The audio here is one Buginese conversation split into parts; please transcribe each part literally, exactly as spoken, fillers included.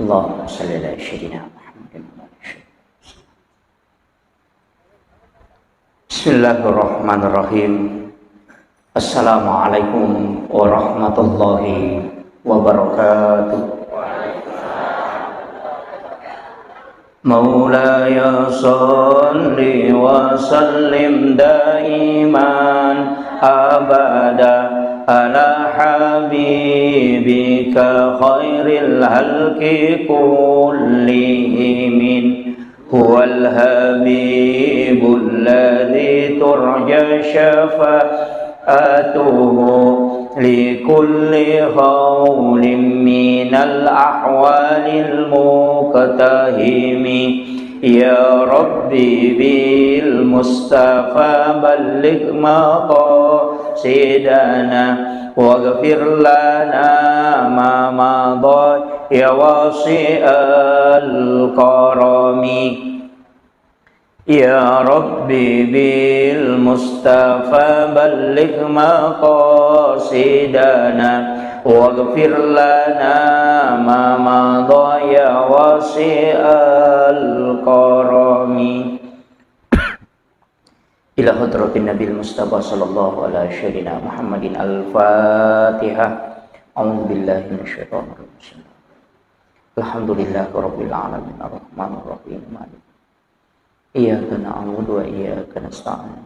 Allahumma salli ala sayyidina Muhammadin wa ala alihi. Bismillahirrahmanirrahim. Assalamualaikum warahmatullahi wabarakatuh. مولاي صل وسلم دائما أبدا على حبيبك خير الخلق كلهم. هو الحبيب الذي ترجى شفاعته لكل هول من الأهوال المقتحم. يا رب بالمصطفى بلغ مقاصدنا واغفر لنا ما مضى يا واسع الكرم. يا رب بالمصطفى بلغ مقاصدنا واغفر لنا ما مضى يا واسع الكرم. إلى حضرة النبي المصطفى صلى الله على سيدنا محمد الفاتحة. أعوذ بالله من الشيطان الرجيم. الحمد لله رب العالمين الرحمن الرحيم مالك إياك نعبد وإياك نستعين.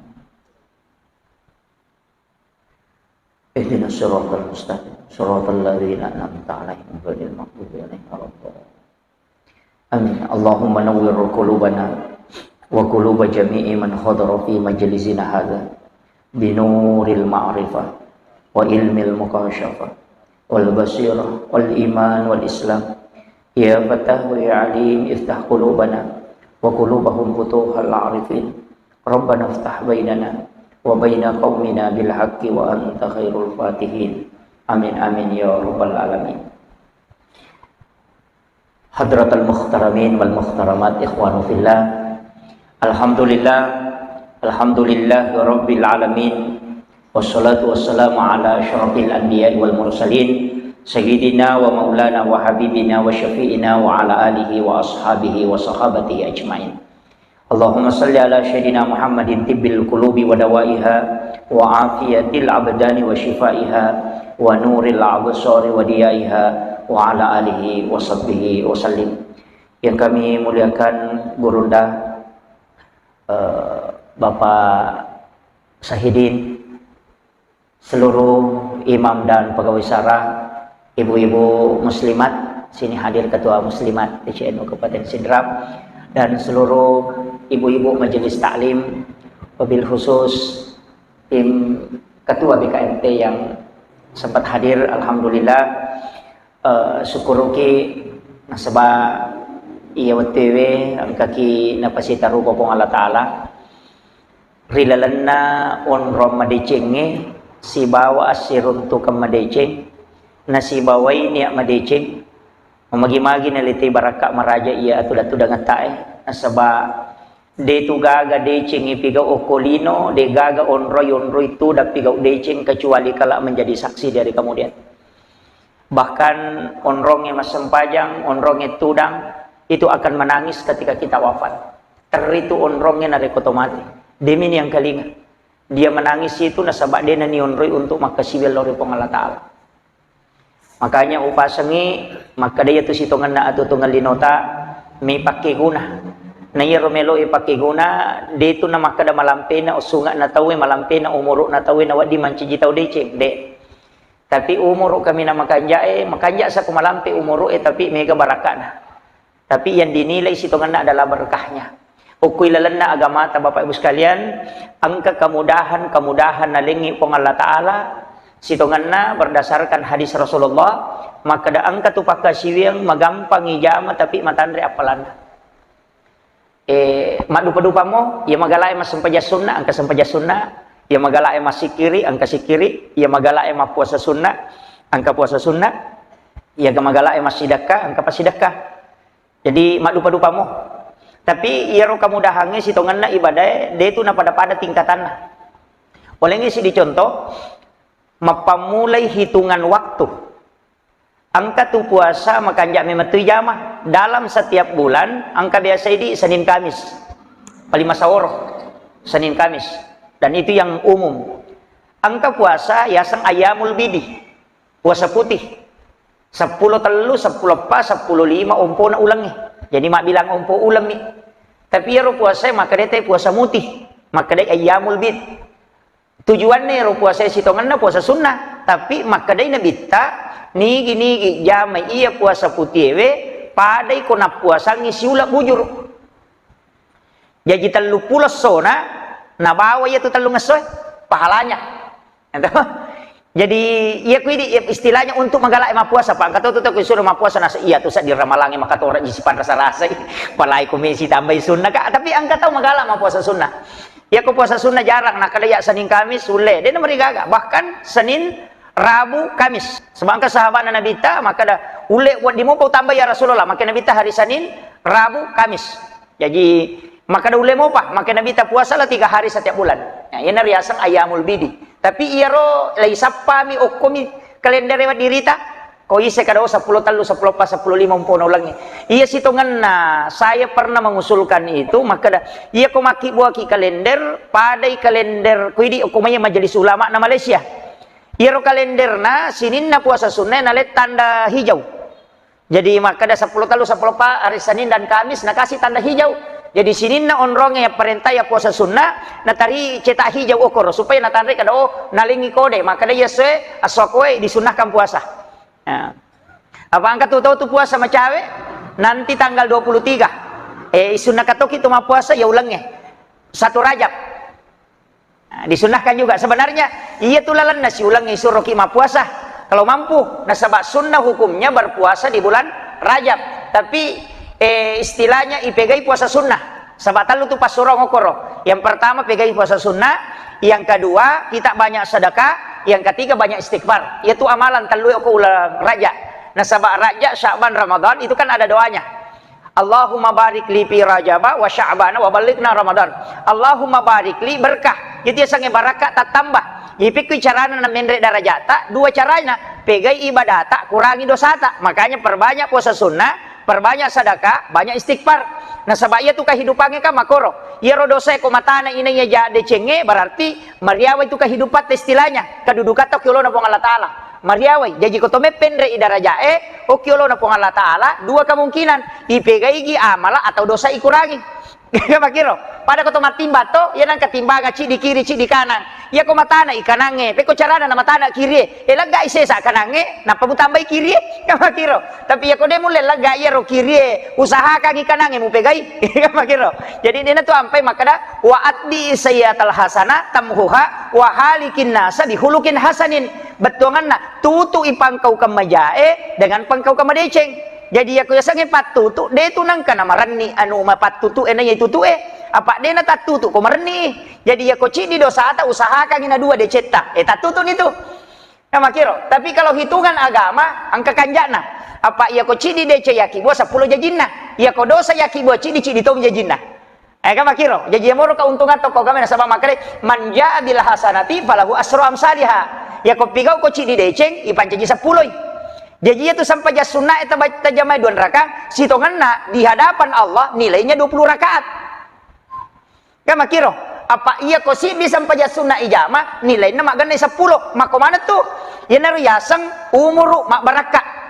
اهدنا الصراط المستقيم. صراط الذين أنعمت عليهم غير المغضوب عليهم ولا الضالين. آمين. اللهم نور قلوبنا وقلوب جميع من حضر في مجلسنا هذا بنور المعرفة وعلم المكاشفة والبصيرة والإيمان والإسلام. يا فتاح يا عليم افتح قلوبنا وقلوبهم فتوح العارفين. ربنا افتح بيننا وبين قومنا بالحق وأنت خير الفاتحين. آمين، آمين يا رب العالمين. حضرة المحترمين والمحترمات، إخوان في الله. الحمد لله، الحمد لله رب العالمين. والصلاة والسلام على أشرف الأنبياء والمرسلين، سيدنا ومولانا وحبيبنا وشفيعنا وعلى آله وأصحابه وصحابته أجمعين. اللهم صل على سيدنا محمد طب القلوب ودوائها وعافية الأبدان وشفائها ونور الأبصار وضيائها وعلى آله وصحبه وسلم. Yang kami muliakan Gurunda, eh, Bapak Sahidin, seluruh imam dan pegawai syara, ibu-ibu muslimat, sini hadir ketua muslimat T C N U Kabupaten Sidrap, dan seluruh ibu-ibu majelis taklim, wabil khusus tim ketua B K M T yang sempat hadir, alhamdulillah, eh, sukkuruki nasaba iya wettuewe engkaki napasitarupa Puang Allah Ta'ala. Ri lalenna onrong madecengnge sibawa assiruntukeng madeceng, nasibawai nia madeceng, mamagi-magi nalitei barakka maraja iya atuda-tudangettae, nasaba de tu gaga deceng ipigau okko lino, de gaga onroi onroi tudang pigau deceng kecuali kala menjadi saksi dari kemudian. Bahkan onrongnge massempajang, onrongnge tudang, itu akan menangis ketika kita wafat. Terri tu onrongnge narekko to mati. Demi niangkalinga. Dia menangis itu nasaba de nanionroi untuk makkasiwiang lao ri Puang Allah Ta'ala. Makanya upasengi, makkeda iya tu sitongenna atuo-tuongeng linota, mei pakkeguna. Na iyaro melo ipakkeguna, de tu namakkeda malampena usunge'na tauwe, malampena umuru'na tauwe, nawedding mancaji tau deceng, de. Tapi umuru kaminang makanja'e, makanja sako malampe umuru'e, tapi mega barakka'na. Tapi yang dinilai sitongenna adalah berkahnya. Okko ilalenna agamata, Bapak Ibu sekalian, engka kemudahan-kemudahan nalengngi Puang Allah Ta'ala, sitongenna berdasarkan hadis Rasulullah, makkeda engka tu pakkasiwiang magampang ijama tapi matanre appalanna. Eh, maddupa-dupamo, iya magalae massempajang sunna, engka sempajang sunna, iya magalae massikkiri, engka sikkiri, iya magalae mappuasa sunna, engka puasa sunna, iya magalae massidekka, engka passidekka. Jadi maddupa-dupamo. Tapi iyaro kemudahangnge sitongenna ibadae de tu napada-pada tingkatanna. Olengngi siddi contoh, mappammulai hitungan waktu. Engka tu puasa makanja' memang tu ijama. Dalam setiap bulan, engka biasa idi Senin Kamis. Paling masaoro, Senin Kamis. Dan itu yang umum. Engka puasa yaseng ayyamul bidi. Puasa putih. Seppulo tellu, seppulo eppa, seppulo lima ompona ulengnge. Jadi mabbilang ompo uleng mi. Tapi iyaro puasa makkedai te puasa mutih. Makkedai ayyamul bid. Tujuanna ero puasa sitongenna puasa sunnah, tapi makkedai Nabitta, nigi-nigi jamai iya puasa putiewe, padai ko nappuasangngi siula bujur. Jaji telluppulo essona, nabawa iya tu tellung essoe, pahalanya. Jadi, iya ku idi, iya istilahnya untuk magalak mappuasa, Pak. Engka to tu, tu, ku suruh mappuasa, nasa iya tu, sa di ramalangnge makatora ji sipanrasa-rasai. Palai ku mesi tambai sunnah, Kak. Tapi engka tau magalak mappuasa sunnah. Iya ko puasa sunnah jarang, nakkeda iya Senin Kamis, ulle. Dena marigaga. Bahkan Senin, Rabu, Kamis. Sebangka sahabatna Nabitta, makkeda, ulle, wedding mopa utambai ya Rasulullah. Makkeda Nabitta hari Senin, Rabu, Kamis. Jaji, makkeda ulle mopa, makkeda Nabitta puasalah tiga hari setiap bulan. Nah, iyana riaseng ayyamul bidi. Tapi iyaro laisappami okkomi kalendere waddirita. Ko ise kada, oh, seppulo tellu, seppulo eppa, seppulo lima umpona ulengnge. Iya sitongenna, saya pernah mengusulkan itu, makkeda, iya ko makkibbuaki kalender, padai kalender, ko idi okko maiya majelis ulama na Malaysia. Iyaro kalenderna, sininna puasa sunna, nalai tanda hijau. Jadi makkeda seppulo tellu, seppulo eppa, hari Senin dan Kamis, nakasi tanda hijau. Jadi sininna onrongnge yang perintah ya puasa sunna, natari cetak hijau okoro, supaya natanre kada, oh, nalengi kode, makkeda iya essoe, esso koe disunnahkan puasa. Nah. Apa engka tu tau tu puasa macawe? Nanti tanggal dua puluh tiga. Eh, isunna katoki tu mappuasa ya ulengnge. Satu Rajab. Nah, disunnahkan juga. Sebenarnya, iya tu lalenna siulengnge isuroki mappuasa. Kalau mampu, nasaba sunnah hukumnya berpuasa di bulan Rajab. Tapi, eh, istilahnya ipegai puasa sunnah. Saba tellu tu passurong okoro. Yang pertama pegai puasa sunnah, yang kedua kita banyak sedekah, yang ketiga banyak istighfar. Iya tu amalan tellu okko uleng Rajab. Nasaba Rajab, Sya'ban, Ramadan itu kan ada doanya. Allahumma barik li fi Rajaba wa Sya'bana wa ballighna Ramadan. Allahumma barik li, berkah. Itu yasengnge barakka tattamba. Ipikku carana namenre darajata, dua carana. Pegai ibadata, kurangi dosata. Makanya perbanyak puasa sunnah, perbanyak sedekah, banyak istighfar. Nasaba iya tu kehidupangnge kan makoro. Iyaro dosa ko matana inaiya ja decengnge, berarti mariawa itu kehidupan istilahnya. Kedudukan tau ki olona Puang Allah Ta'ala. Mariawai, jaji ko to meppenre i darajae, okki olona Puang Allah Ta'ala, dua kemungkinan, ipegaigi amala atau dosa ikurangi. Iya makiro, pada ko to mattimba to, iya nang ketimbanga ciddi kiri, ciddi kanang. Iya ko matana i kanangnge, pekko carana na matana kirie, e lagga i sesa kanangnge, nappa mutambai kirie, iya makiro. Tapi iya ko de mulle lagga iyaro kirie, usahakangi kanangnge mupegai, iya makiro. Jadi dena tu ampai makkeda, wa atbi sayyatal hasana tamhuha, wa halikin nasa bihulukin hasanin. Bettuanganna, tutu'i pangkaukeng majae dengan pangkaukeng madeceng. Jadi, iyako yasengnge pattutu, de tu nengka namarenni anu mapattutu e naiya itutu e. Apa de natattutu ko marenni. Jadi, iyako ciddi dosata, usahakangi na dua decetta. E, tattutu ni tu. Nah, makiro. Tapi kalau hitungan agama, engka kanja'na. Apa iyako ciddi deceng yakibbua seppulo jajinna. Iyako dosa yakibbua ciddi, ciddi tomi jajinna. Eh, kan makkiro. Jaji, iyamoro keuntungan tokko agama, nasaba makkeda, "Man jaa bil hasanati falahu asru amsaliha." Iyako pigau ko ciddi deceng, ipancaji seppuloi. Jaji, iyatu sempajang sunna e taba-, tajamai dua rakaat, sitongenna di hadapan Allah nilainya dua puluh rakaat. Kan makkiro. Apa iyako siddi sempajang sunna ijama, nilainna maggenna seppulo. Makko maneng tu. Iyanaro yaseng umuru mabbarakka.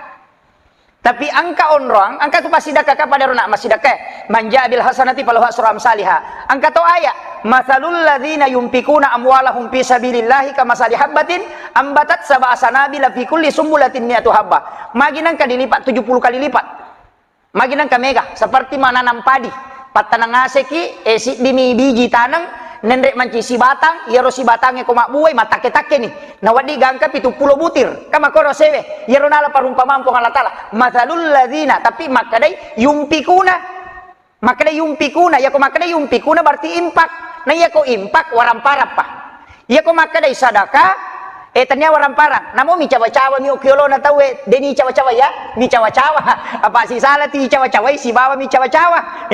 Tapi engka onroang, engka tu passidekka, ka pada rona massidekka. "Man jaa bil hasanati falahu asru amsaliha." Engka to ayat, "Matsalul ladzina yunfikuna amwalahum fi sabilillahi kamatsali habbatin ambatat sab'a sanabila fi kulli sumbulatin mi'atu habbah." Magi nengka dilipat tujuh puluh kali lipat. Magi nengka mega, seperti menanam padi. Pattaneng ngaseki, eh, siddimi biji taneng, nenre manci sibatang, iyaro sibatangnge ko mabbuai, mattakke-takke ni. Nawedding gangka pitu pulo butir. Kan makkoro sewe, iyaro nala parumpamaan Puang Allah Ta'ala. "Matsalul ladzina," tapi makkedai yunfikuna. Makkedai yunfikuna, iyako makkedai yunfikuna berarti infak. Nah, iyako infak, waramparappa. Iyako makkedai sadaka, Eh, tania waramparang. Namo micawa-cawa mi okki olona tauwe, deni cawa-cawa ya, micawa-cawa. Apa sisala ti cawa-cawai sibawa micawa-cawa.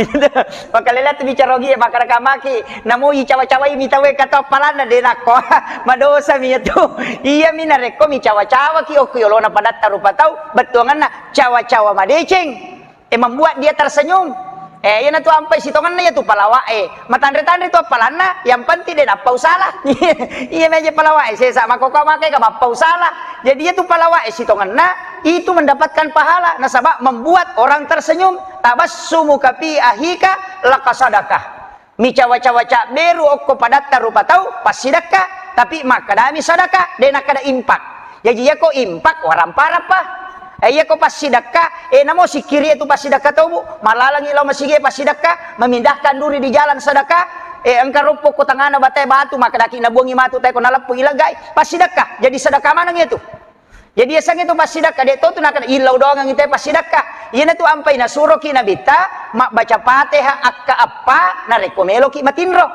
Makalele tu bicarogi, makara kamaki. Namo icawa-cawai mi tauwe kato appalanna de nakko. Madosa mi tu. Iya mi narekko micawa-cawa ki okki olona padatta rupa tau, bettuanganna cawa-cawa madeceng. Eh, membuat dia tersenyum. Eh, iyanatu ampai sitongenna iyatu palawa e. Matanre-tanre tu appalanna, yang penting de nappa usala. Iya meja palawa e, sesa makoko makai ka mappa usala. Jadi iyatu palawa e sitongenna itu mendapatkan pahala nasaba membuat orang tersenyum. Tabassumuka fi ahika laka sadakah. Micawa-cawa cabberu okko padatta rupa tau, passidekka, tapi makkadami sadaka, de nakkada impak. Jaji iyako impak, waramparappa. Eh, iyako passidekka, eh, namo sikkiri itu passidekka tau, Bu. Malalangi lao masigi passidekka, memindahkan duri di jalan sedekah, eh, engka roppo ko tangana batae batu, makkadaki nabuangi matu tae ko naleppu ilegai, passidekka. Jadi sedekah maneng itu. Jadi, yasengnge tu passidekka, de' to tu nakana illau doangang ite passidekka. Iyanatu ampai nasuroki Nabitta mabbaca Fatihah akka appa narekko meloki matinro.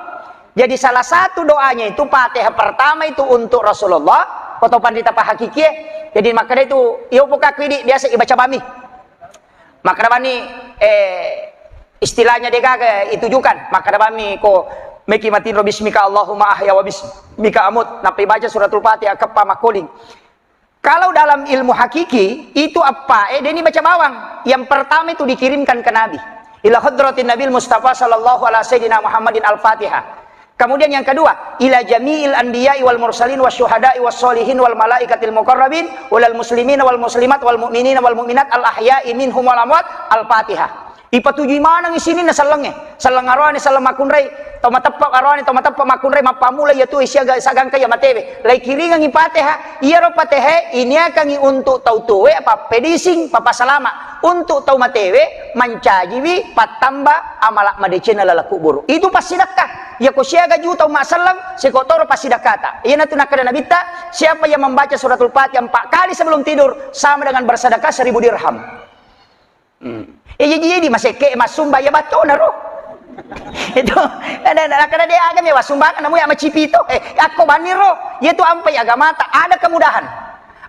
Jadi, salah satu doanya itu Fatihah pertama itu untuk Rasulullah, atau pandita pahakikie. Jadi, makkeda itu, iyo pokaku idi biasa ibaca bami. Makkeda bani, eh, istilahnya degaga itujukan. Makkeda bami ko meki matinro bismika Allahumma ahya wa bismika amut. Nappa ibaca suratul Fatihah akka appa makkoling. Kalau dalam ilmu hakiki, itu appae deni baca bawang. Yang pertama itu dikirimkan ke Nabi. Ila hadratin Nabil Mustafa sallallahu ala sayyidina Muhammadin al-Fatihah. Kemudian yang kedua, ila jami'il anbiya'i wal mursalin was syuhada'i was sholihin wal malaikatil muqarrabin walal muslimina wal muslimat wal mu'minina wal mu'minat al ahya'i minhum wal amwat al-Fatihah. Ipatujui maneng sininna sellengnge. Selleng aroane, selleng makkunrai, tau mateppa aroane, tau mateppa makkunrai, mappammula iya tuwe siaga sagangka iya matewe. Laikiringengngi Fatihah, iyaro Fatihah iniakangngi untuk tau tuwe, pappedising, papasalama. Untuk tau matewe, mancajiwi pattamba amala madecenna laleng kuburu. Itu passidekka. Iyako siaga juta umma selleng, seko toro passidekkata. Iyanatu nakkeda Nabitta, siapa yang membaca suratul Fatihah empat kali sebelum tidur, sama dengan bersedekah seribu dirham. Hmm. Eh, jadi, jadi masekke massumba ya battona ro. Itu, ada, ada, kada dia agama ya sumbang, namu ya macipito. Eh, akko bani ro. Ya tu ampai agamata ada kemudahan.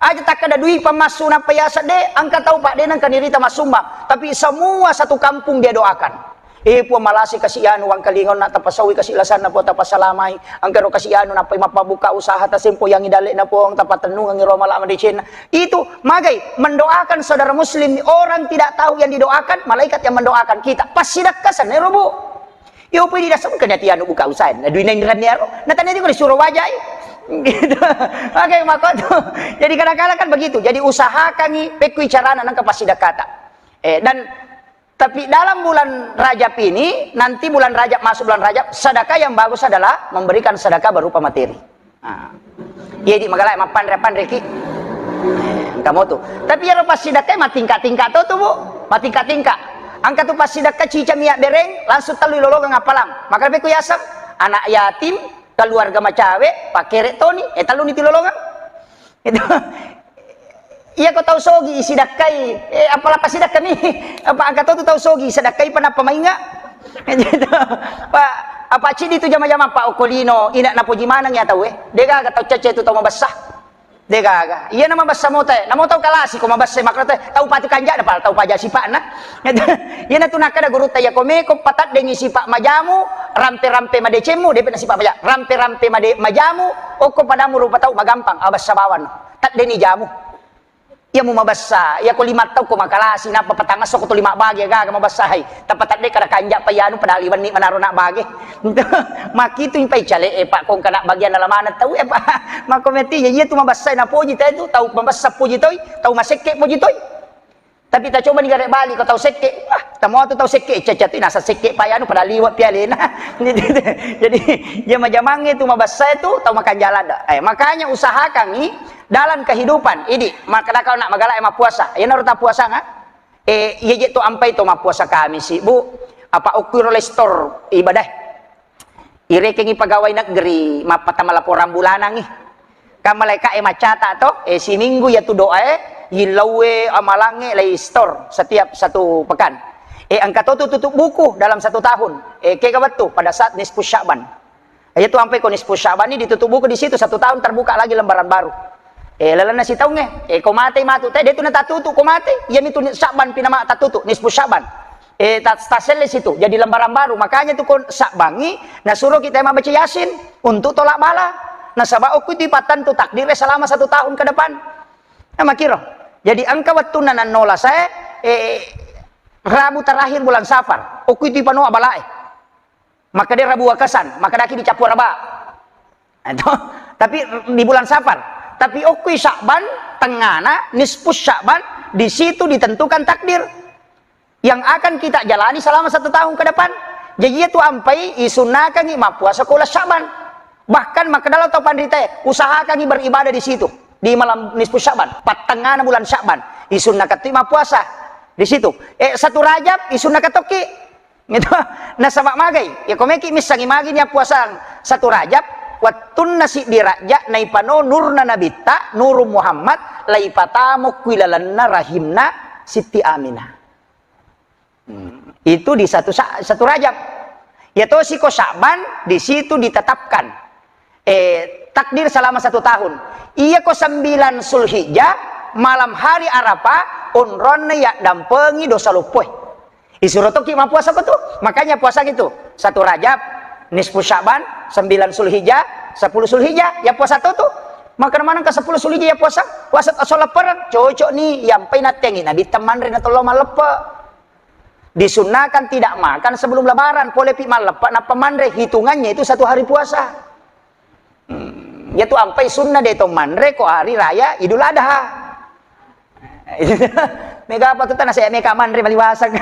Aja tak ada duit pemassu napa ya sedde, angka tau pak denang kanirita massumbang. Tapi semua satu kampung dia doakan. Eh, Puang malasi kasih anu wang kalingon nak tapasawi kasih lasan napa tapasalamai. Angka ro kasih anu napa mappabuka usaha tasempo yang idale na Puang tapatennungan ro mala madecen. Itu magai mendoakan saudara muslim, orang tidak tahu yang didoakan, malaikat yang mendoakan kita. Pas sidakka sanero, Bu. Yo pui didasung kena tianu buka usaha. Na duina inran yaro. Na tanya juga disuruh wajai. Gitu. Oke, maka tuh. Jadi kadang-kadang kan begitu. Jadi usahakan nih pekui carana nangka pas sidakkata. Eh, dan tapi dalam bulan Rajab ini, nanti bulan Rajab masuk bulan Rajab, sedekah yang bagus adalah memberikan sedekah berupa materi. Nah. Iya di magala mappanre-panre ki. Engka moto. Tapi iyaro passidakkai matingka-tingka to tu, Bu. Matingka-tingka. Angka tu passidakka cica miak bereng, langsung tellu ilolongeng appalang. Maka lebih ku yaseng, anak yatim, keluarga macawe, pakere toni, eh tellu ni tilolongeng. Itu. Iya ko tau sogi sidakkai, eh, apala pasidakka mi, apa angka to tu tau sogi sidakkai pa nappa mainga. Gitu. Pak, apa cidi tu jama-jama Pak Okolino, ina napoji maneng ya tau eh. Degaga tau cece tu tau mabessa. Degaga. Iya nama bessa mota, namo tau kalasi ko mabessa makna tau, tau patu kanja na pala tau paja sipakna. Gitu. Iya na tu nakada gurutta ya ko meko pataddengi sipak majamu, rampe-rampe madecemmu, depe na sipak maja. Rampe-rampe made majamu, okko padamu rupa tau magampang, abessa bawan. Taddeni jamu. Iya mu mabessa, iya ko lima tau ko makalasi, nappa patangasso ko to lima bage gaga mabessa hai. Tappa tadde kada kanja pa iyanu padahal iwenni manaro nak bage. Makitu impai cale e Pak, kong kana bagian dalam anak tau e Pak. Mako meti iya tu mabessa napoji tau tu, tau mabessa poji toi, tau masekke poji toi. Tapi ta coba ni gare bali ko tau sekke. Wah, tamo tu tau sekke, caca tu nasa sekke pa iyanu padahal liwat pialena. Jadi iya majamangnge tu mabessa tu tau makanjala da. Eh, makanya usahakan i dalam kehidupan, idi, makkeda kau nak magala e mappuasa. Iyanaro ta puasa nga? Eh, iya je to ampai to mappuasa Kamisi, Bu. Apa okki ro lestor ibadah. Irekengi pegawai negeri, mappatama laporan bulanangi. Kan malaika e macata to, eh, siminggu ya tu doa e, yillauwe amalange lai store setiap satu pekan. Eh, angka to tu tutup buku dalam satu tahun. Eh, kega wettu pada saat nisfu Sya'ban. Iya tu ampai ko nisfu Sya'ban ini ditutup buku di situ, satu tahun terbuka lagi lembaran baru. Eh, lalenna sitaungnge, eh, ko matei matu, te, de tu natatutu, ko matei, iya mitu ni-, Sya'ban pinama tatutu, nisfu Sya'ban. Eh, ta-, taselle situ, jadi lembaran baru. Makanya tu ko Sya'bangi, nasuro kita membaca Yasin untuk tolak bala. Nasaba okku itu pattentu takdir selama satu tahun ke depan. Nah, makiro. Jadi engka wettunna nannola saya, eh, Rabu terakhir bulan Safar. Okku itu panoa balae. Maka dia Rabu Wakasan, maka daki dicappua Raba. Nah, itu. Tapi di bulan Safar. Tapi okkui Sya'ban, tengana, nisfu Sya'ban, di situ ditentukan takdir yang akan kita jalani selama satu tahun ke depan. Jadi, iya tu ampai isunnakangi mappuasa ko uleng Sya'ban. Bahkan makkedalo tau panritae, usahakangi beribadah di situ, di malam nisfu Sya'ban, pattengana bulan Sya'ban, isunnakattu mappuasa di situ. Eh, satu Rajab, isunnakattoki. Gitu. Nasaba magai, ya ko meki missangi magi ni puasang satu Rajab, wettunna siddi Rajab naipano nurna Nabitta, Nuru Muhammad, laipatamo kui lalenna rahimna Sitti Aminah. Hmm. Itu di satu Sa-, satu Rajab. Ya tosi ko Sya'ban, di situ ditetapkan, eh, takdir selama satu tahun. Iya ko sembilan Zulhijjah, malam hari Arafah, onronna yaddampengi dosa loppoe. Isuro tokki mappuasa ko tu. Makanya puasa gitu. Satu Rajab, nisfu Sya'ban, sembilan Zulhijjah, sepuluh Zulhijjah, ya puasa tu tu. Maka mana ke sepuluh Zulhijjah ya puasa? Puasa solat pereng, cocok ni, yampai nattengi Nabitta manre na tollo malleppe. Disunnakan tidak makan sebelum Lebaran, pole pi malleppe nappa manre, hitungannya itu satu hari puasa. Hmm, ya tu ampai sunna de to manre ko hari raya Idul Adha. Mega apa tu tanah saya mega manre maliwasang.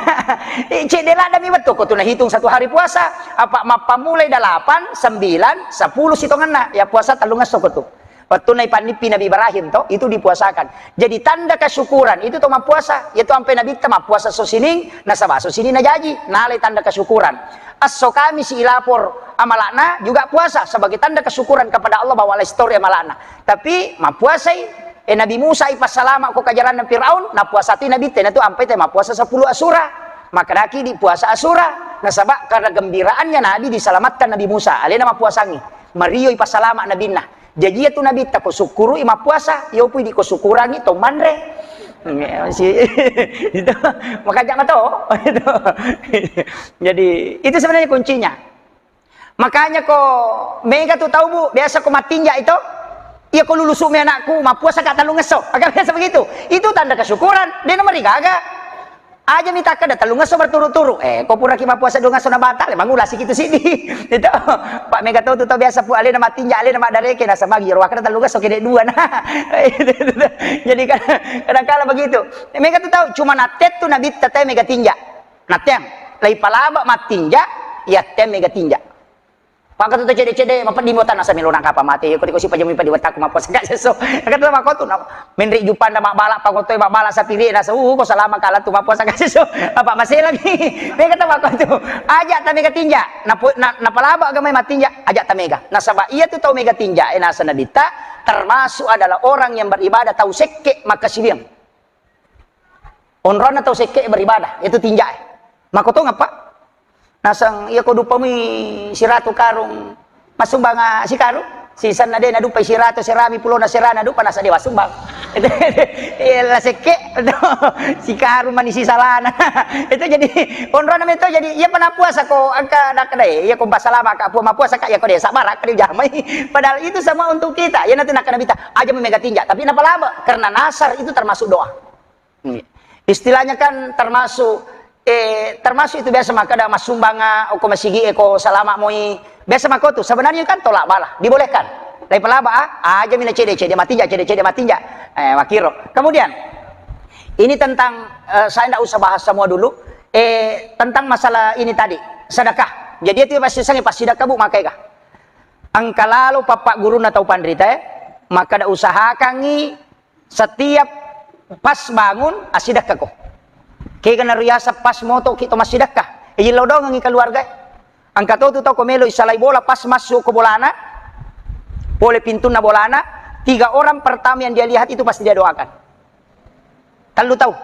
Eh, cedde ladda mi wettu ko tu nahitung satu hari puasa. Apa mappamulai delapan, sembilan, sepuluh sitongenna. Ya puasa tellungesso ko tu. Wettunna ipannippi Nabi Ibrahim to, itu dipuasakan. Jadi tanda kesyukuran itu to mappuasa. Yaitu ampai Nabitta mappuasa so sining, nasaba so sining najaji. Nalai tanda kesyukuran. Esso Kamisi ilapor amalakna juga puasa sebagai tanda kesyukuran kepada Allah bahwa Allah istori amalakna. Tapi mappuasai, eh, Nabi Musa ipassalama ko kajaranna Firaun, napuasa tu Nabitta, na tu ampai te mappuasa sepuluh Asyura. Makkedaki di puasa Asyura, nasaba karena gembiraannya Nabi diselamatkan Nabi Musa, alena mappuasangi. Mario ipassalama Nabinna. Jaji iya tu Nabitta ko sukkurui mappuasa, iyo pui di ko sukkurangi to manre. Itu. Makanya mato. Itu. Jadi, itu sebenarnya kuncinya. Makanya ko mega tu tau, Bu, biasa ko mattinja itu, iya ko lulusu mi anakku, mappuasa ka tellungesso. Agak biasa begitu. Itu tanda kesyukuran. Dia nomor gaga. Aja mi takkeda tellungesso berturut-turut. Eh, ko puraki mappuasa duangesso na batal, mangula sikitu siddi. Itu. Pak mega tau tu tau biasa pu alena mattinja, alena maddareke, nasamagi ro wakkeda tellungesso kede dua. Nah. Jadi kadang, kadang kala begitu. Mega tu tau, cuma nattettu Nabitta te mega tinja. Natteang, laipalaba mattinja, yatte mega tinja. Pakko tu cede-cede, mapeddi mota nasa melo nangkapa mate, ko dikosi pajami padi wettakku mappuasa ka sesso. Kata mako tu, na-, menri jupanda mabbala, pakotoi mabbala sapiri, nasa, uh, ko salama kala tu mappuasa ka sesso. Apa masih lagi? Mega kata mako tu, aja ta mega tinja. Napo-, na-, napalaba agama mattinja, aja ta mega. Nasaba iya tu tau mega tinja, eh, nasa Nabitta, termasuk adalah orang yang beribadah tau sekke makkasiwiang. Onronna tau sekke beribadah, itu tinjae. Makotongeng, Pak. Naseng, iya ko dupamui siratu karung, massumbang, ah, sikarung? Sisenna de nadupai siratu serami pulona serana dupa nasa de wassumbang. Iya, la sekke, sikarung mani sisalana. Itu jadi, onronna meto jadi, iya pa napuasa ko engka dakka dai, iya ko pasalama ka, pua mapuasa ka, iya ko de sabara ka dijamai. Padahal itu semua untuk kita. Iya nanti nakka Nabitta, aja mega tinja, tapi napalaba, karena nasar itu termasuk doa. Istilahnya kan termasuk, eh, termasuk itu biasa makkeda massumbang, ah, ko masigi, eh, ko salama moi. Biasa mako tu. Sebenarnya kan tolak bala, dibolehkan. Laipalaba, ah, aja mina cede-cede matinja, cede-cede matinja. Eh, makiro. Kemudian, ini tentang, eh, saya ndak usah bahas semua dulu. Eh, tentang masalah ini tadi, sedekah. Jadi itu pasti sangi pasti sedekah, Bu, makai kah? Engka lalo papa guruna tau panrita, eh, maka da usahakangi setiap pas bangun, assidekkako. Kega nariaseng pas motoki to massidekka. Iyillau dongengi keluarga. Engka to tu tau ko melo isalai bola, pas masuk ke bolana, pole pintunna bolana, tiga orang pertama yang dia lihat itu pasti dia doakan. Tellu tau.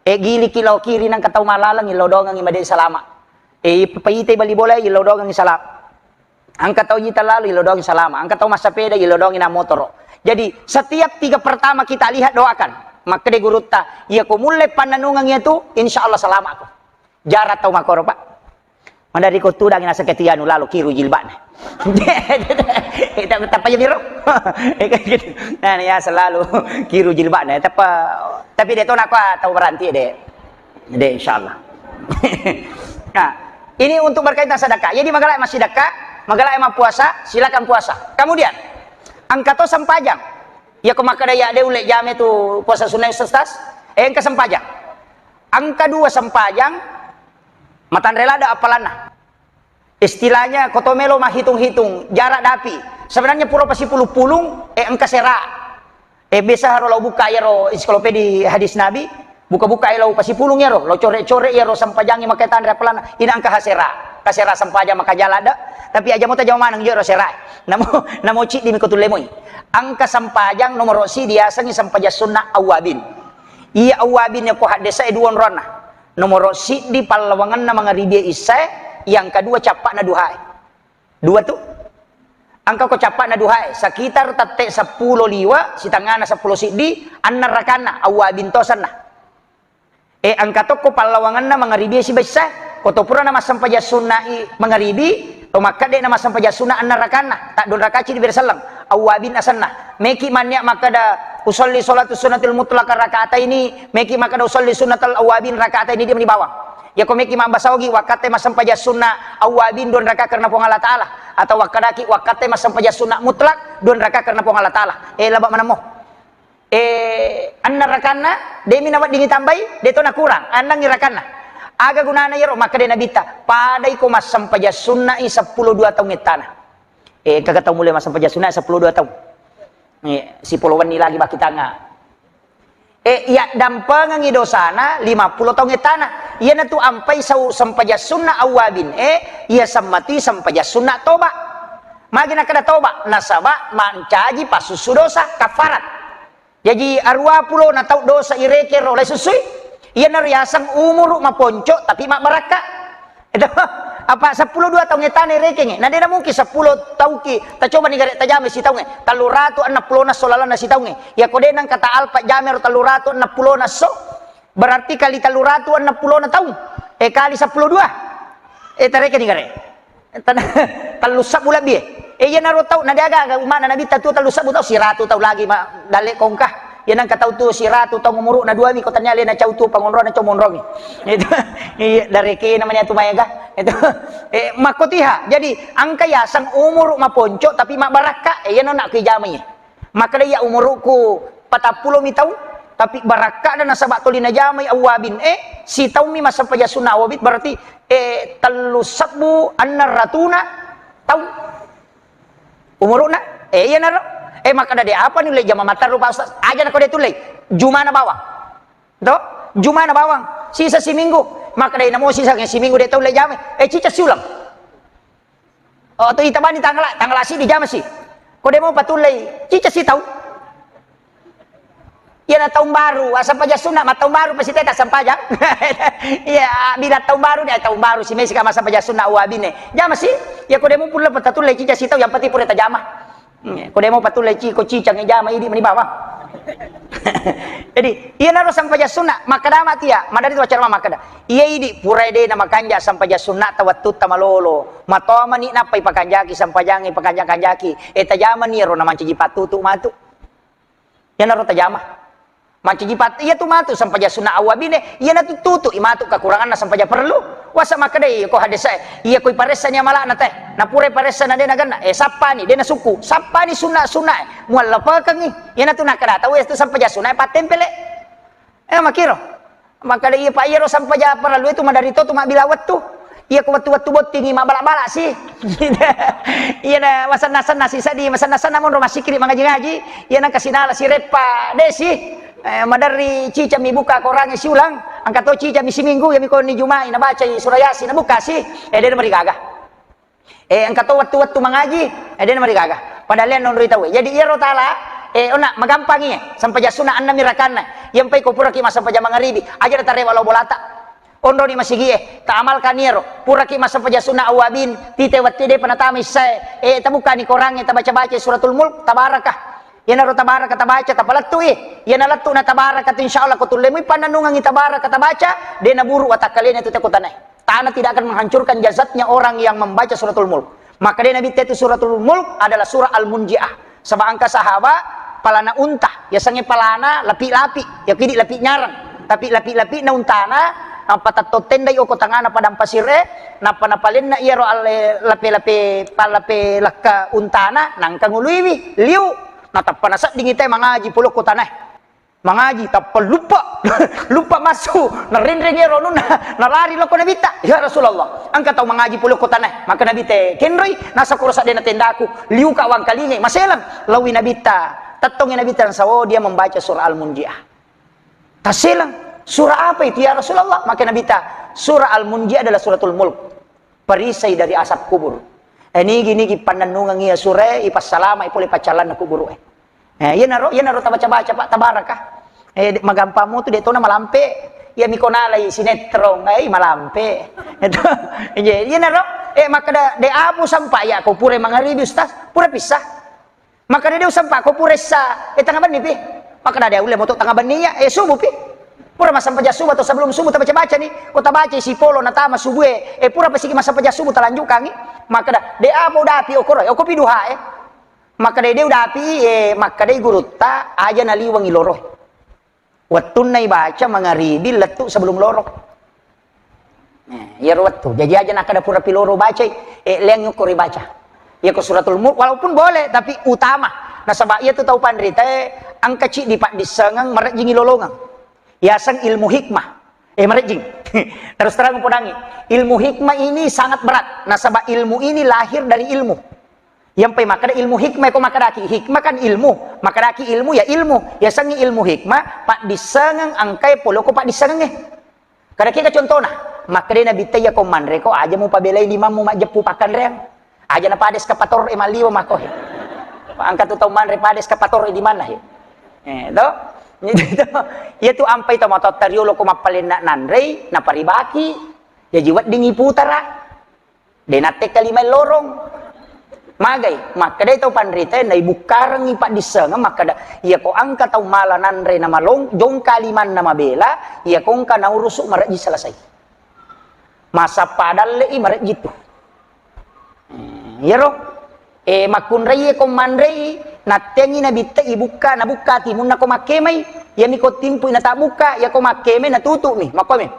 Eh, giliki lao kiri nangka tau malaleng, illau dongengi made salama. Eh, paite bali bola, illau dongengi salam. Engka tau jita lalu, ilodongi salama. Engka tau massapeda, ilodongi na motoro. Jadi, setiap tiga pertama kita lihat, doakan. Makkeda gurutta, iya ko mulle pannanungeng iya tu, insya Allah salama ko. Jarang tau makkoro, Pak. Maderri ko tudang naseng ketianu lalu kiru jilbabna. Tappa iya biro. Nah, ya selalu kiru jilbabna. Tappa, tapi de to nakua tau berhenti de. De, insya Allah. Nah, ini untuk berkaitan sedekah. Jadi, magala massidekka, magala mappuasa, silakan puasa. Kemudian, engka to sempajang. Iya ko makkeda iya de ulle jame tu puasa sunnah, Ustaz? Eh, engka sempajang. Engka dua sempajang, matanre ladde appalanna. Istilahnya, ko to melo mahhitung-hitung jarak dapi. Sebenarnya pura pasipulung-pulung, eh, engka sera. Eh, biasa haro lao buka iyaro ensiklopedi hadis Nabi, buka-buka lao pasipulung iyaro, lao core-core iyaro sempajangi makkeda tanre appalanna, ina engka hasera. Kasera sempajang maka jala de. Tapi aja mo tajama maneng jero sera. Namo, namo ciddi mi ko tulle moi. Engka sempajang nomoro siddi diasengi sempajang sunna awwabin. Iya awwabin ko haddesa e dua onronna. Nomoro siddi pallawangenna mangaribi issae, yang kedua cappa'na duhae. Dua tu. Engka ko cappa'na duhae, sekitar tette seppulo liwa, sitengana seppulo siddi, anna rakanna, awwabin to asenna. E, engka tokko pallawangenna mangaribi sibaissa, ko to purana massempajang sunna'i mangaribi, to makkeda na massempajang sunna anna rakanna, taddua rakaci dibere selleng, awwabin asenna. Meki mannia makkeda usolli sholatu sunnatil mutlaqah rakataini, meki makkeda usolli sunnatal awwabin rakataini, de mani bawang. Yako meki mabbasa ogi, wakkatte massempajang sunna awwabin dua raka karena Puang Allah Ta'ala, atau wakkedaki wakkatte massempajang sunna mutlak dua raka karena Puang Allah Ta'ala. Eh, laba manammo. Eh, anna rakanna, demi naweddingi tambai, de to nakurang, annangi rakanna. Aga gunana yero, makkeda Nabitta, padai ko massempajang sunna'i seppulo dua taung ettana. Eh, kaga tau mulai massempajang sunna'i seppulo dua taung. Eh, sipolo wenni lagi bakkitanga. Eh, iya dampengengi dosana lima puluh taung ettana. Iyanatu ampai sau sempajang sunna awwabin. Eh, iya semmati sempajang sunna toba. Magi nakkeda toba, nasaba mancaji passussu dosa, kafarat. Jaji, aruwa pulo na tau dosa irekero lai sussui. Iyana riaseng umuru maponco tapi mabbarakka. Itu, apa seppulo dua taung ettana irekenge. Na dena mungkin seppulo tauki, tacoba ni gare tajame sitaunge. Telluratu enneng pulo na esso lalenna sitaunge. Yako de nengka ta alpa jamero telluratu enneng pulo na esso, berarti kali telluratu enneng pulo na taung. Eh, kali seppulo dua. Eh, tareke ni gare. Tan-, tellu sebbu lebbi, eh. Eh, iyanaro tau, na de aga-aga umma'na Nabitta tuo tellu sebbu tau, siratu tau lagi ma-, dalle kongka. Iya nengka tau tuo siratu tau umuru'na dua mi, ko tania alena cau tuo pangonrona cau monrongi. Itu, iya, darekena mania tu maega. Itu, eh, makkotiha. Jadi, engka yaseng umuru maponco tapi mabbarakka, eh, iyana nak kui jamai. Makkeda iya umuruku patappulo mi taung, tapi barakka'na nasaba toli najamai awwabin e, sitaung mi massempajang sunna awwabin, berarti, eh, tellu sebbu enneng ratuna taung umuru'na. Eh, iyanaro. Eh, makkeda de apa ni ulle jama matteru, Pak Ustaz? Aja nako de tullei. Jumana bawang. To? Jumana bawang. Sisa siminggu. Makkeda namo sisa siminggu de taulle jamai. Eh, cica siulang. Oh, tu itabani tangala, tangala siddi jamasi. Ko de mo patullei, cica sitau. Iyana taung baru, asempajang sunna, ma taung baru pasti teta sempajang. Iya, bila taung baru, dia taung baru, si mesi kama sempajang sunna awwabine. Jamasi, iya ko de mo pulle patatullei cica sitau, yang penting pura tajama. Hmm, ko de mo patullei ci-, ko cicang jama idi mani bawang. Jadi, iyanaro sempajang sunna, makkeda mati ya, madari tu acara makkeda. Iya idi, pura de na makanja sempajang sunna ta wettu ta malolo. Matomani nappai pakanjaki, sempajangi, pakanja-kanjaki. Eh, tajamani ro na mancaji pattutu matu. Iyanaro tajama. Mancaji pat-, iya tu matu sempajang sunna awwabine, iyana tu tutu i matu kekuranganna sempajang perlu. Wasa makkedai ko hadis e, iya ko iparessani amala'na te, napura iparessa na de nagenna, eh, sappani, de nasukku, sappani sunna-sunna e, muallapekengi. Iyana tu nakkeda tau iya tu sempajang sunna e pattempele. Eh, makiro. Makkeda iya, Pak, iyaro sempajang parellu itu maderri to tu mabbila wettu. Iya ko wettu-wettu bottingi mabbala-bala si. Iya na masenna-senna si seddi, masenna-senna monro massikiri mangaji-ngaji. Iya nangka sinala sireppa de si. Eh, maderri cica mi buka korange siulang. Engka to cica mi siminggu, iya mi koni Jumai nabacai surah Yasin nabuka si. Eh, de marigaga. Eh, engka to wettu-wettu mangaji, eh, de namarigaga. Padahal lian nonroi tauwe. Jadi, iyaro tala, eh, onna magampangi, eh, sempajang sunna enneng mi rakanna. Iyampai ko puraki massempajang mangaribi, aja na tarewa lao bolata. Onroni masigi'e, taamalkan iyaro. Puraki massempajang sunna awwabin, tite wettu depa natama issae, e, tabukkani korangnge, tabaca-baca Suratul Mulk, tabarakah. Iyanaro tabaraka tabaca, tapalettu'i. Iyana lettu na tabaraka tu, insyaallah ko tullemui pannennungengngi tabaraka tabaca, de naburu watakkalena tu te ko tanae. Tanah tidak akan menghancurkan jasadnya orang yang membaca Suratul Mulk. Maka de Nabi te tu Suratul Mulk adalah surah Al-Munjiah. Saba engka sahaba palana unta, yasengnge palana lapi-lapi, ya kidi lapi nyarang. Tapi lapi-lapi na untana, nappa tatto tendai oko tangana padang pasire, nappa napalenna iyaro alle lape-lape, palape lekka untana, nangka nguluiwi, liu. Natappa naseddingi te mangaji pole ko tanae. Mangaji, tappa luppa. Luppa massu. Narinring iyaro anunna, nalari lao ko Nabitta. "Ya Rasulullah, engka tau mangaji pole ko tanae." Maka Nabi te kenroi, "Nasakuro seddena tendaku, liuka wangkalingai." Maselang, laowi Nabitta. Tettongi Nabitta, "Sawo dia membaca surah Al-Munjiah." Taselang, "Surah apa itu ya Rasulullah?" Maka Nabitta, "Surah Al-Munjiah adalah Suratul Mulk." Perisai dari asap kubur. Eh, nigi-nigi pannennungeng iya surae, ipassalama'i pole paccallanna kuburu e. Eh, iyanaro, iyanaro tabaca-baca, Pak, tabaraka. Eh, de-, magampammu tu de tona malampe. Iya miko nalai sinetron, eh, malampe. Itu, iya, iyanaro, eh, makkeda, "De apo sampa ya ko pura mangaribi, Ustaz?" "Pura pissa." Makkeda, "De usampa ko pura issa, eh, tengnga benni pi." Makkeda, "De ulle moto tengnga benni ya, eh, subuh pi." Pura massempajang subuh atau sebelum subuh tabaca-baca ni, ko tabaca sipolo natama subuh e, eh, pura pasigi massempajang subuh talanjukkangi. Makkeda, "De apo udapi okoro, eh, okopi duha e." Makkeda, "De udapi, eh," makkeda gurutta, "aja naliwengi loro." Wettunna ibaca mangaribi lettu sebelum loro. Eh, iyaro wettu. Jaji aja nakkeda pura pi loro bacai, eh, leangi okko ribaca. Iyako Suratul Mulk, walaupun boleh, tapi utama. Nasaba iyatu tau panritae, engka ciddi paddissengeng, marejjingi lolongeng. Yaseng ilmu hikmah. Eh, marejjing. Terus terang podangi. Ilmu hikmah ini sangat berat. Nasaba ilmu ini lahir dari ilmu. Iyampai makkeda ilmu hikmah, ko makkedaki hikmah kan ilmu, makkedaki ilmu ya ilmu, yasengngi ilmu hikmah, paddissengeng engkae pole ko paddissengengnge. Kada kega contona, makkeda Nabitta, "Iyako manreko aja mupabelai limammu majjeppu pakkanreang, aja napade eskapator e malliwa mako he." Engka tu tau manre pade eskapator e di mana he? Eh, to? Itu, iyatu ampai to matotta riolo ko mappalenna nanrei, naparibaki, jaji weddingi putara. De nattekka lima lorong. Magai, makkedai tau panritae, naibukkarengngi paddissengeng, makkeda, "Iyako engka tau mala nanre namalong, jongka limanna mabela, iyako engka naurusu marejji selesai. Masappa dalle'i marejji tu." Hmm, iyaro, eh, makkunraie ko manrei, nattengi nabitte ibukka, nabukka timunna ko makkemai, iyami ko timpui natabukka, iyako makkemai natutu'mi, makkomi.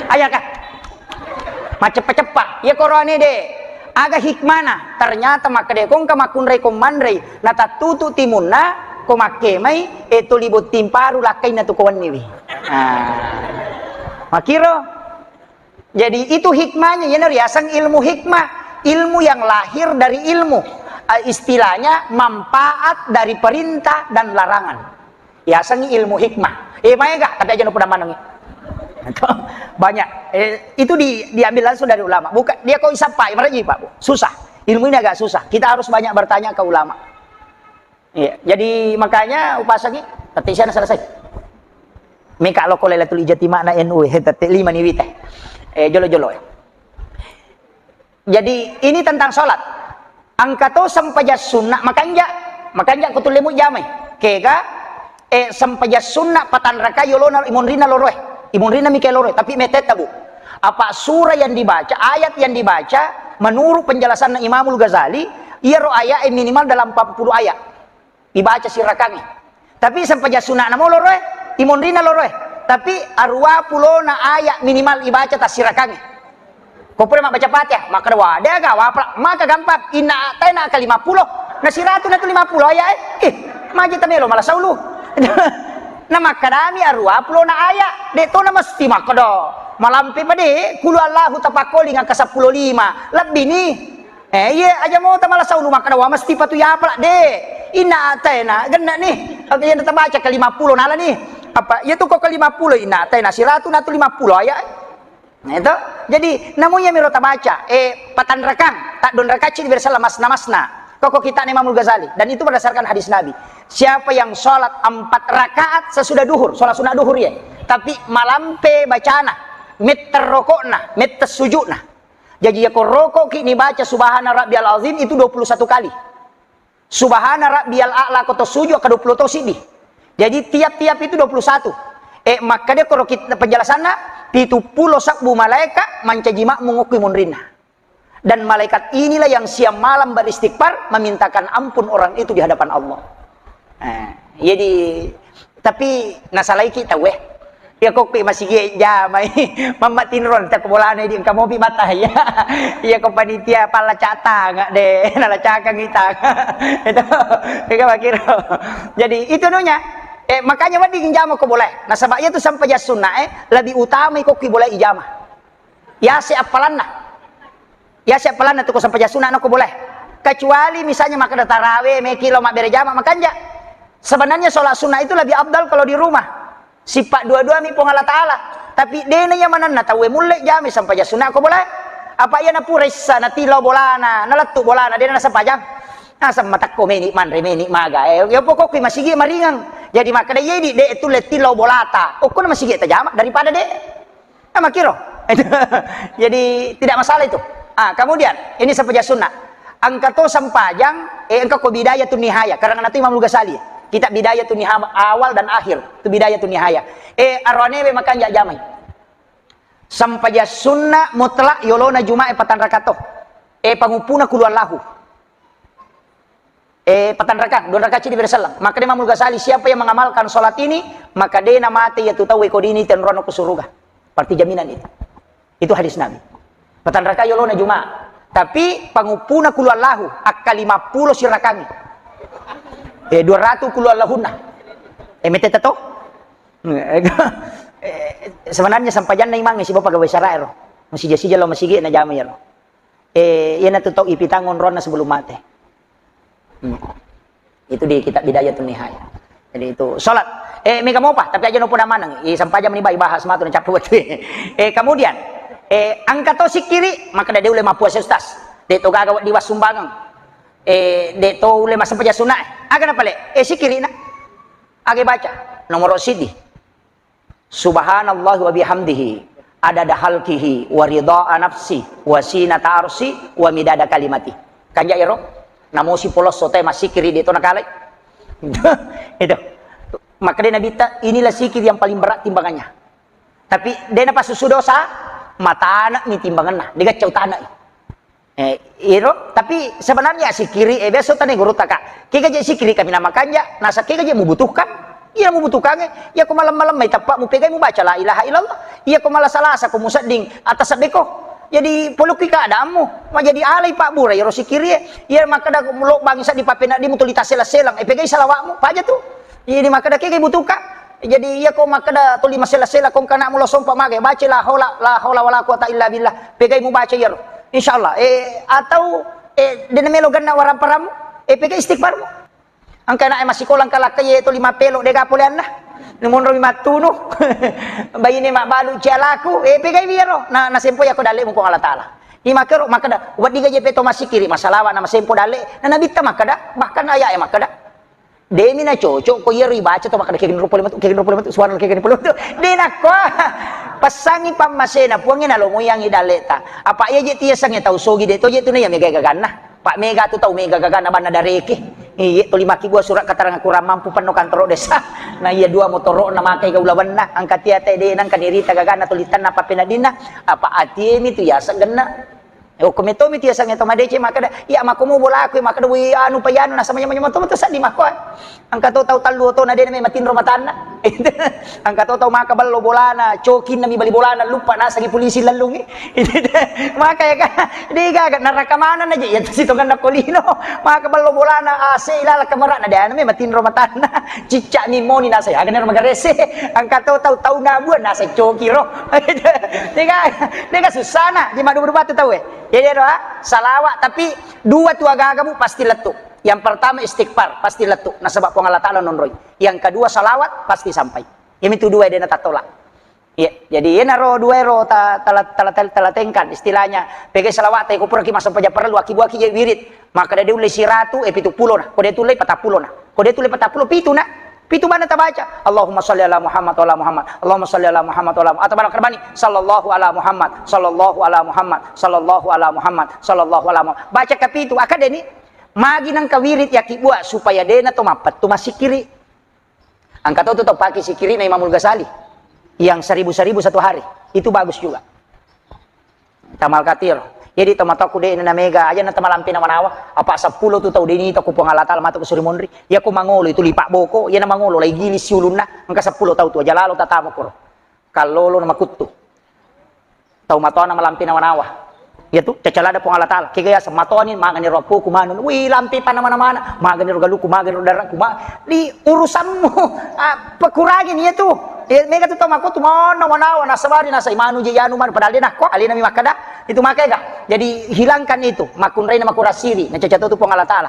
Ayaka. Maceppa-ceppa. Iya koroane de. Aga hikmana? Ternyata makkeda ko engka makkunrai ko manrei, natattutu timunna, ko makkemai, e tuli botting paru lakkainna tu ko wenniwi. Ah. Makiro. Jadi itu hikmahnya, iyana riaseng ilmu hikmah. Ilmu yang lahir dari ilmu. Eh, istilahnya manfaat dari perintah dan larangan. Yasengngi ilmu hikmah. Eh, maega, tapi aja nupoda manengngi. Banyak. Eh, itu di, diambil langsung dari ulama. Bukan, dia kok isappai, marejji, Pak, Bu. Susah. Ilmu ini agak susah. Kita harus banyak bertanya ke ulama. Iya, jadi makanya upasangi, tette siana selesai. Meka loko Lailatul Ijtima'na N U, eh, tette lima ni wita. Eh, jolo-jolo, eh. Jadi, ini tentang sholat. Engka to sempajang sunna, makanja, makanja ko tullemu jamai. Kega, eh, sempajang sunna patanraka yolona imonrina loroe. Imonrina mika loroe, tapi metetta, Bu. Apa surah yang dibaca, ayat yang dibaca, menurut penjelasan Imamul Ghazali, iyaro ayat, eh, minimal dalam empat puluh ayat. Ibaca sirakangnge. Tapi sempajang sunna namo loroe, imonrina loroe. Tapi aruwa pulona ayat minimal ibaca tassirakangnge. Ko pura mabbaca Fatihah, makkeda wa, de aga wapala, maka gampang, inna a'taina ka lima puluh, na siratu na tu lima puluh ayat, eh. Ih, maji tamelo mala saulu. Na makkedami aruwa pulona ayat, de to na mesti makkeda malampe pade, kulu Allahu tapakkoling angka seppulo lima, lebbi ni. Eh, iye, aja mota mala saulu makkeda wa mesti patu yapala, de. Inna a'taina, genna ni. Oke, yang tabaca ke lima puluh nala ni. Apa, iya tu ko ke lima puluh, inna a'taina siratu na tu lima puluh ayat. Nah, itu. Jadi, namu iya miro tabaca, eh, patanrakang, taddonrakacci di bersala masna-masna. Koko kita Imamul Ghazali. Dan itu berdasarkan hadis Nabi. Siapa yang sholat empat rakaat sesudah duhur, sholat sunnah duhur ya. Tapi malampe bacana. Metta rokokna, metta sujukna. Jaji, yako rokoki nibaca Subhana Rabbiyal Azim itu dua puluh satu kali. Subhana Rabbiyal A'la ko to sujud, akka dua puluh to siddi. Jadi, tiap-tiap itu dua puluh satu. Eh, makkeda koro kit-, penjelasanna, pitu pulo sabbu malaika mancaji makmum okko monrinna. Dan malaikat inilah yang siang malam beristighfar, memintakan ampun orang itu di hadapan Allah. Eh, jadi, tapi nasalaiki tau, eh. Iya kokki masigi jamai, mamma tinron, tak bolana di engka mopi mata, ya. Iya ko panitia pala catang, de, nala cakang itang. Itu, itu makiro. Jadi, itu nunya. Eh, makanya wedding jama ko boleh. Nasaba iya tu sampajang sunna, eh, lebih utama kokki boleh ijama. Yase appalanna. Yase appalanna tu ko sampajang sunna nako boleh. Kecuali misalnya makkeda tarawe, meki lo mabbere jama, makanja. Sebenarnya sholat sunnah itu lebih afdal kalau di rumah. Sippa dua-dua mi Puang Allah Ta'ala. Tapi dena iya manenna tauwe mulle jami sampajang sunna ko boleh. Apa iya napura issa, natilao bolana, nalettu bolana, dena nasempajang. Naseng matakko meni manre, meni maga. Eh, ya pokokku masigi maringang. Jadi makkeda iya di de tulle tilao bolata. Okko na masigi tajama daripada de. Nah, makiro. Jadi, tidak masalah itu. Ah, kemudian, ini sampajang sunnah. Engka to sampajang, eh, engka ko Bidayatun Nihaya. Karena itu Imam Ghazali. Kitab Bidayatun Nihaya, awal dan akhir. Itu Bidayatun Nihaya. Eh, aroane be makanja jamai. Sampajang sunnah mutlak yolona Jumae patang rakato. Eh, panguppuna kulu Allahu. Eh, patang rakang, dua rakang cidi berselleng. Maka Imamul Ghazali, siapa yang mengamalkan sholat ini, maka dena mate iya tu tau ko dini tenrono ke surga. Berarti jaminan itu. Itu hadis Nabi. Patang rakang yolona Juma. Tapi panguppuna kulu Allahu, akka lima puluh sirakangi. Eh, dua ratus kulu Allahunna. Eh, mete to? Eh, sebenarnya sampajanna imangnge sibawa pegawai syara ero. Masija-sija lo masigi na jama ero. Eh, iyanatu tau ipitang onronna sebelum mate. Hmm. Itu di kitab Bidayatun Nihaya. Jadi itu sholat. Eh, mega mopa, tapi aja nopo maneng. I sampajang meni bai bahas matu na cappu wettu. Eh, kemudian, eh, engka to sikkiri, makkeda de ulle mappuasa ustaz. De to gaga weddi wassumbangeng. Eh, de to ulle massempajang sunna. Aga napale? Eh, sikkiri na. Aga baca. Nomor sidi. Subhanallah wa bihamdihi, adada halkihi, wa ridha nafsi, wa sinata arsi, wa midada kalimati. Kanja ero, namosi polosso te masikiri de to nakalai. Itu. Maka de Nabitta, inilah sikir yang paling berat timbangannya. Tapi de napasusu dosa, matana mi timbanganna, de gaccau tana. Eh, iro, tapi sebenarnya sikiri, eh, biasa tane guru taka. Kega je sikiri kami nama kanja, nasa kega je membutuhkan. Iya membutuhkan, eh. Iya ko malam-malam mai tepat mu pegai mu baca la ilaha illallah. Iya ko malam salasa ko musedding atas beko. Jadi polukki keadaanmu, ma jadi alai pak bura iro sikiri, eh. Iya makkeda lo bangsa di papena di mu tuli tasela-selang, eh, pegai salawatmu, paja tu. Jadi makkeda kega butuhkan. Jadi iya ko makkeda tuli masela-sela ko kana mulo sompa mage, baca la haula, la haula wala quwata illa billah. Pegai mu baca iyaro. Insyaallah. Eh, atau, eh, dena melo ganna waramparamu, eh, pegai istighfarmu. Engka anak masikola engka lakka ye tuli mapelo dega poleanna. Numonro mi mattunu. Baine mabbalu cialaku, eh, pegai iyaro. Na, nasempo yako dalle muko Allah Taala. Imakero makkeda, wedding gaje peto masikiri, masalawa na masempo dalle. Na nabitta makkeda, bahkan ayat e makkeda. Demi na cocok ko iyaro ibaca to makkeda kegeng rupa lima tu, kegeng rupa lima tu, suara kegeng rupa lima tu. De nakko. Passangi pammasena puangnge nalomoyangi daleta. Apa iya je tiasangnge tau sogi de to je tu na iya mega gaganna. Pak mega tu tau mega gaganna banna dareke. Iye tuli makkibua surat keterangan kurang mampu penno kantoro desa. Na iya dua motoro na makai gaula banna. Angka tia te de nangka nirita gaganna tuli tanna papenadinna. Apa atiemi tu yaseng genna. Okko metomi tu yasengnge to madeceng makkeda, iya makkomo bolaku, makkeda, wi anu pa iyanu, nasaba nyameng-nyameng to, to seddi makko. Engka to tau tallu to na de na matinro matanna. Engka to tau maka ballo bolana, cokinna mi bali bolana, luppa nasengi polisi lellungi. Maka ya kan, de gaga neraka mana na je, ya tu sitonganna ko lino. Maka ballo bolana, ase ilala kamarana, de na matinro matanna. Cicca mi moni nasa, ya kan magarese. Engka to tau, tau nabua nasa coki ro. De gaga, de gaga susana, di madu berubah tu tau eh. Jadi ero, ah, salawat, tapi dua tu agaga mu pasti lettu. Yang pertama istighfar, pasti lettu. Nasaba Puang Allah Taala nonroi. Yang kedua salawat pasti sampai. Iyami tu dua de na tattola. Iya, jadi yenaro dua ero ta-, tala-, tala-, tala-, talatengkan istilahnya. Pegai salawat, ko puraki massempajang parellu, aki-, buaki je wirid. Maka de ulle siratu, eh, pitu pulo na. Ko de tulle patappulo na. Ko de tulle patappulo, pitu na. Pitu bana tabaca, Allahumma salli ala Muhammad wa ala Muhammad, Allahumma salli ala Muhammad wa ala Muhammad. Atau bala karbani, sallallahu ala Muhammad, sallallahu ala Muhammad, sallallahu ala Muhammad, sallallahu ala Muhammad. Baca kapitu, akadeni, magi nangka wirid yaki buat supaya dena to mappettu masikiri. Angka to tu tau pake sikiri na Imamul Ghazali yang seribu-seribu satu hari. Itu bagus juga. Tamal katir. Jadi to matoku de na mega aja na tamalampe na manawa. Apa sepuluh tu tau deni to ku Puang Allah Taala matu ku suri monri. Ya ku mangolo itu lipak boko, ya na mangolo lai gili siulunna. Engka sepuluh tau tu aja lalo tatama kuro. Kallolo na makuttu. Tau matoana malampe na manawa. Ya tu, cacalada Puang Allah Taala. Kega ya sematoani magani ro ku manu. Wih, lampe pana mana-mana. Magani ro galuku, magani ro daraku, ma di urusanmu. Ah, pekurangi ni ya tu. Ya, mega tu tau makuttu mana manawa nasabari nasai manu je yanu manu padahal de nakko alena mi makkada. Itu makega. Jadi hilangkan itu. Makunrai na makurasiri. Na caca to tu Puang Allah Taala.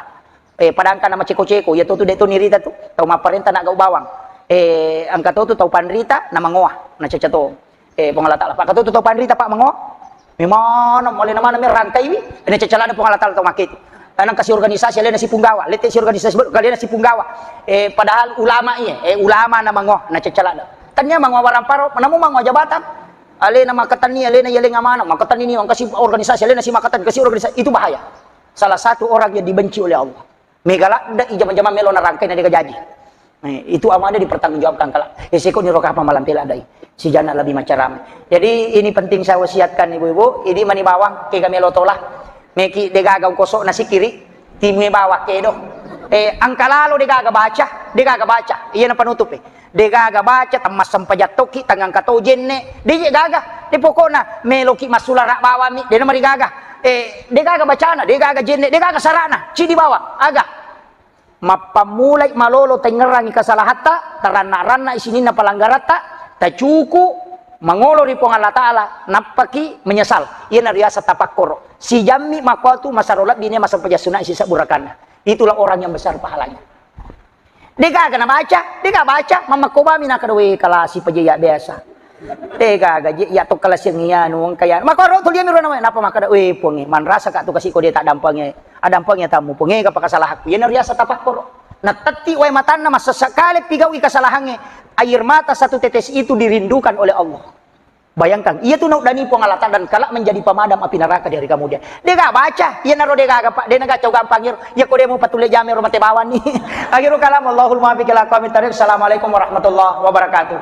Eh, padangka na maceko-ceko, iya to tu de to nirita tu. Tau mapparenta na gau bawang. Eh, angka to tu tau panrita na mangoa, na caca to. Eh, Puang Allah Taala. Pak to tu tau panrita, Pak, mangoa. Memana, mole na mana merangkai wi. Ini cacalana Puang Allah Taala tau make tu. Anang kasi organisasi alena si punggawa, lete si organisasi baru alena si punggawa. Eh, padahal ulama iya, eh, ulama na mangoa, na cacalana. Tanya mangoa waramparo, namu mangoa jabatan. Alena makatani, alena iya lenga mana, makatani ni, angka si organisasi, alena si makatani, kasi organisasi, itu bahaya. Salah satu orang yang dibenci oleh Allah. Mega ladde i jama-jama melo narangkai na dega jaji. Eh, itu amada dipertanggungjawabkan kala. Eh, seko ni roka apa malam pela dai. Si jana lebih macarame. Jadi ini penting saya wasiatkan ibu-ibu. Ini mani bawang kega melo tola. Meki degaga ungkosok na sikiri. Timue bawang kedo. Eh, angka lalo degaga baca. Degaga baca. Iya na penutup eh. Degaga baca, temmassempajang tokki, tangangka to jenne. De je gaga. De pokokna meloki massulara bawammi, de namarigaga. Eh, degaga bacana, degaga jenne, degaga sarana. Cidi bawang, aga. Mappammulai malolo tengngerangi kesalahatta, taranna-ranna sininna palanggaratta, tacuku, mangolo ri Puang Allah Taala, nappaki menyesal. Iyana riaseng tapakkoro. Sijammi makkuatu masaro lebbi ne masempajang sunai sisebbu rakanna. Itulah orang yang besar pahalanya. Degaga nabaca, dega baca, mammakko bami nakada, "We, kalasi paja iya biasa." Degaga je iya to kalasiang iya anu engka iya. Makkoro tu liami ro nama, napa makkada, "We, Puangnge, manrasa ka tu kasi ko de taddampangi, addampangi atammu, Puangnge, gapa kasalahakku." Iyana riaseng tapakkoro. Natetti wae matanna, massessa kale pigau'i kasalahangnge. Air mata satu tetes itu dirindukan oleh Allah. Bayangkan, iya tu nauddani Puang Allah Taala dan kelak menjadi pemadam api neraka di hari kemudian. Dega baca, iya naro dega apa, de naga cau gampang iro. Iya ko de mu patule jame ro mate bawang ni. Akhirul kalam, Allahul muwaffiq ila aqwamit thariq. Assalamualaikum warahmatullahi wabarakatuh.